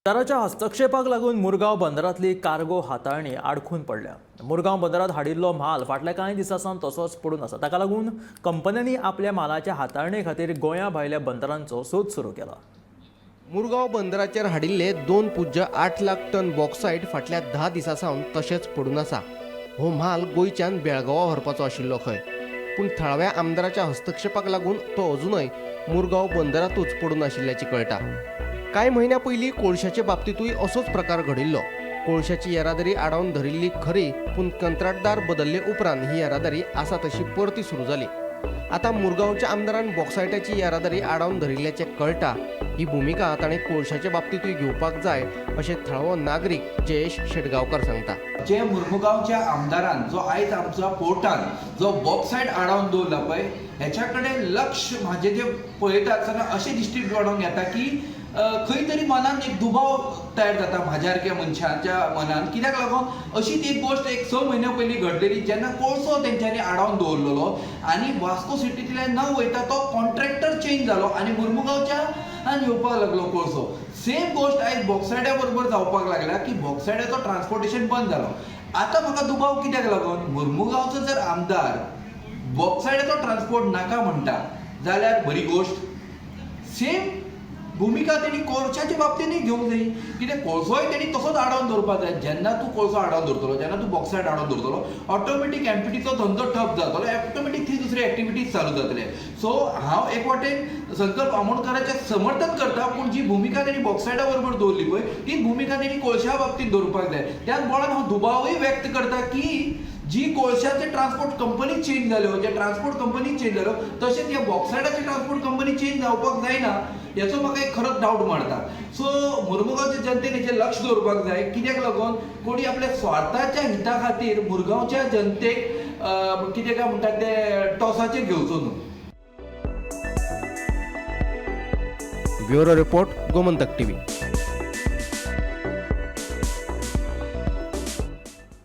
सरकाराच्या हस्तक्षेपाक लागून मुरगांव बंदरांतली कार्गो हाताळणी आडखून पडल्या. मुरगांव बंदरांत हाडिल्लो म्हाल फाटल्या कांय दिसां सावन तसोच पडून आसा. ताका लागून कंपन्यांनी आपल्या म्हालाच्या हाताळणे खातीर गोंया भायल्या बंदरांचो सोद सुरू केला. मुरगांव बंदराचेर हाडिल्ले 2.8 लाख टन बॉक्सायट फाटल्या 10 दिसां सावन तशेंच पडून आसा. हो म्हाल गोंयच्यान बेळगांवा व्हरपाचो आशिल्लो खंय, पूण थळाव्या आमदाराच्या हस्तक्षेपाक लागून तो अजुनय मुरगांव बंदरांतूच पडून आशिल्ल्याचें कळटा. कांय म्हयन्यां पयलीं कोळशाचे बाबतींतूय असोच प्रकार घडिल्लो. कोळशाची येरादारी आडावन धरिल्ली खरी, पूण कंत्राटदार बदल्ले उपरांत ही येरादारी आसा तशी परती सुरू जाली. आतां मुरगांवच्या आमदारान बॉक्सायटाची येरादारी आडावन धरिल्ल्याचें कळटा. ही भुमिका ताणें कोळशाचे बाबतींतूय घेवपाक जाय अशें थळावो नागरीक जयेश शेटगांवकर सांगता. जे मुरमुगांवच्या आमदारान जो आयज आमच्या पोर्टान जो बॉक्सायट आडावन दवरला पळय, हेच्या कडेन लक्ष म्हाजें जें पळयता आसतना अशें दिश्टी पडोवन येता की खंय तरी मनान एक दुबाव तयार जाता म्हाज्या सारक्या मनशाच्या मनान. कित्याक लागून अशीच एक गोश्ट एक 6 म्हयन्या पयलीं घडलेली, जेन्ना कोळसो तेंच्यांनी आडावन दवरलेलो आनी वास्को सिटींतल्यान न वयता तो कॉन्ट्रॅक्टर चेंज जालो आनी मुरमुगांवच्या येवपाक लागलो कोळसो. सेम गोश्ट आयज बॉक्सायटा बरोबर जावपाक लागल्या की बॉक्सायटाचो ट्रान्सपोर्टेशन बंद जालो. आतां म्हाका दुबाव कित्याक लागून मुरमुगांवचो जर आमदार बॉक्सायटाचो ट्रान्सपोर्ट नाका म्हणटा जाल्यार बरी गोश्ट. सेम भुमिका तेणी कोळशाच्या बाबतीनूय घेवंक जाय. कित्याक कोळसोय तेणी तसोच आडावन दवरपाक जाय. जेन्ना तूं कोळसो आडावन दवरतलो, जेन्ना तूं बॉक्सायट आडावन दवरतलो, ऑटोमॅटीक एमपीटीचो धंदो ठप जातलो, ऑटोमॅटीक थंय दुसरे एक्टिविटीज चालू जातले. सो हांव एक वाटेन संकल्प आमोणकाराचें समर्थन करता, पूण जी भुमिका तेणी बॉक्सायटा बरोबर दवरली पळय ती भुमिका तेणी कोळशा बाबतींत दवरपाक जाय. त्याच बळान हांव दुबावूय व्यक्त करता की जी कोळशाचे ट्रान्सपोर्ट कंपनी चेंज जाल्यो, जे ट्रान्सपोर्ट कंपनी चेंज जाल्यो, तशेंच ह्या बॉक्सायटाचे ट्रान्सपोर्ट कंपनी चेंज जावपाक जायना हेचो म्हाका एक खरोच डावट मारता. सो मुरमुगांवच्या जनतेन हेचेर लक्ष दवरपाक जाय. कित्याक लागून कोणी आपल्या स्वार्थाच्या हिता खातीर मुरगांवच्या जनतेक कितें काय म्हणटात ते टॉसाचेर घेवचो न्हू. Bureau report, Gomantak TV.